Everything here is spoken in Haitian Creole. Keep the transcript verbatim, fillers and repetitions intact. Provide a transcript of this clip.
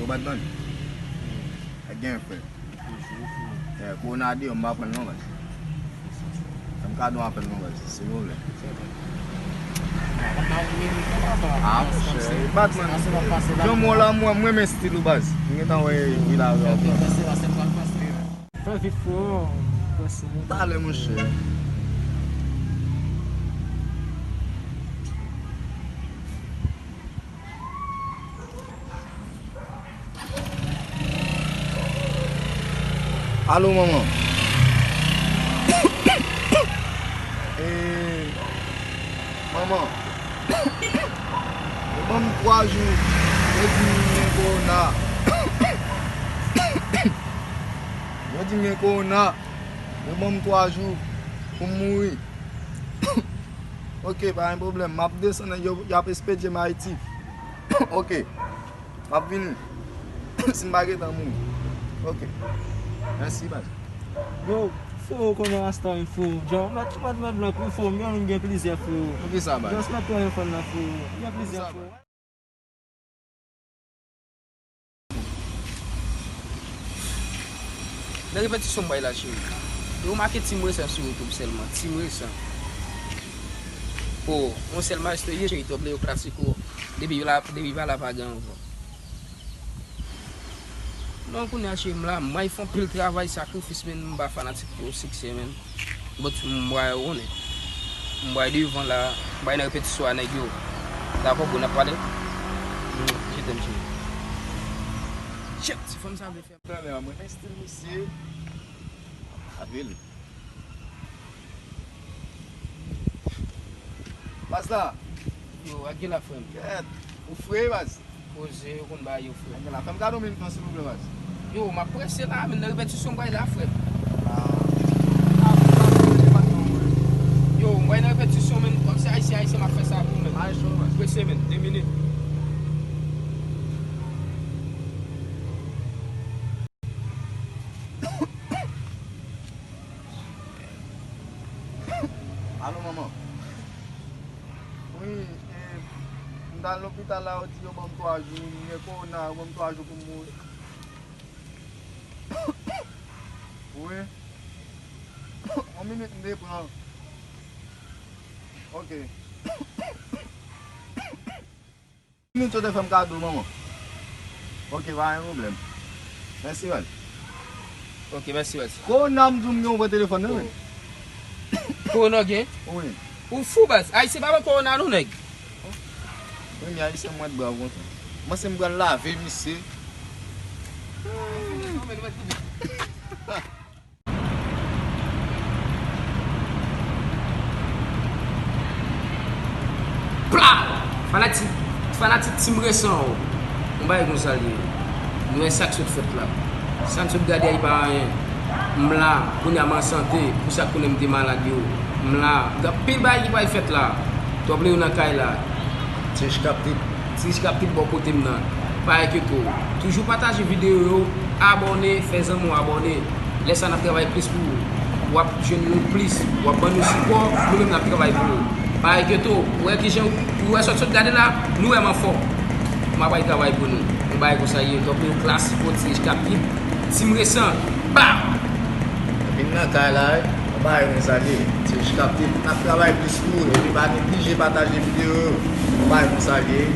Ou pa t tande? Ak gen frè. Yeah, kowona deyò, m pa pran l non, baz. Fè m kado apèl non, baz, silvouplè. Ah, monchè, e Batman. Jan m wè w la, mwen, mwen renmen stil ou, baz. M gentan wè vila avè w. Fè vit, freo. Talè, monchè. Alo, manman. Eh, manman. Yo ban m twa jou. Yo di m gen kowona. Yo di m gen kowona. Yo ban m twa jou pou m mouri. Ok, pa gen pwoblèm. M ap desann, yo, y ap espedye m Ayiti. Ok. M ap vini. Si m pa gentan mouri. Ok. Mèsi, baz. Yo, freo, konnen asta wi, freo. Djan, mèt, mèt, mèt blan, wi, freo. M gen, m gen plizyè, freo. Poukisa, baz? Just mèt telefòn nan, freo. M gen plizyè, freo. Nan repetisyon m bay la, cheri. Yo remake Team Resan sou YouTube sèlman. Team Resan. Oh, yon sèl maestro ye, cheri, top Leo Classico. Depi yo la, depi pa la, pa gen anvan. Non, kounye a, cheri, m la, m ay fè anpil travay, sakrifis, men m pa fanatik pou siksè, men. But m bway, ou konnen. M bway devan la, m bway nan repetisyon a nèg yo. Dakò, bro, n ap pale. Mm, je t'aime, cheri. Shit, ti fanm sa vle fè. Mwen renmen stil misye. Ap rele. Baz la. Yo, ak gen la, frè m. Kèt. Ou fre, baz. Koze, yo konn bagay yo, frè. Ak gen la. Fè m kado menm tan, silvouplè, baz. Yo, m ap prese la, men nan repetisyon, m pral la, frè. Ah. Yo, m pral nan repetisyon, men kòm se ayisyen, ayisyen, m ap fè sa pou mwen. Prese, men, de minit. Alo, manman. Wi, e, m t al lopital la, yo di yo ban m twa jou, m gen kowona, yo ban m twa jou pou m mouri. Wi. Yon minit, m te pran. Ok. Minit yo te fè m kado, manman. Ok, pa gen pwoblèm. Mèsi, baz. Ok, mèsi, baz. Kowona m di w m gen yon telefòn nan men. Kowona w gen? Wi. Ou fou, baz. Ayisyen pa ban kowona non, nèg. Wi, men ayisyen mwen t brav konsa. Mwen se m pral lave misye. Pla! Fanatik, fanatik Team Resan, yon bagay konsa l ye. Nou wè sa k sot fèt la. Sa n sot gade a, li pa anyen. M la, kounye a m an sante, pou sa k konnen m te malad yo. M la, gen anpil bagay ki pral fèt la. Twòp Leyo nan kay la. Ti Rich Kaptip, Ti Rich Kaptip bò kote m nan. Pa enkyete w. Toujou pataje videyo yo, abòne, fè zanmi w abòne. Lè sa n ap travay plis pou ou. W ap jwenn nou plis, w ap ban nou sipò, nou menm n ap travay pou ou. Pa enkyete w, ou wè kijan, ou wè sa w sot gade la, nou wè m anfòm. M ap al travay pou nou. Yon bagay konsa ye, Twòp Leyo Classico, Ti Rich Kaptip, Team Resan, bam! Vin nan kay la, wi. Yon bagay konsa ye. Ti Rich Kaptip, n ap travay plis pou ou, epi pa neglije pataje videyo yo. Yon bagay konsa ye.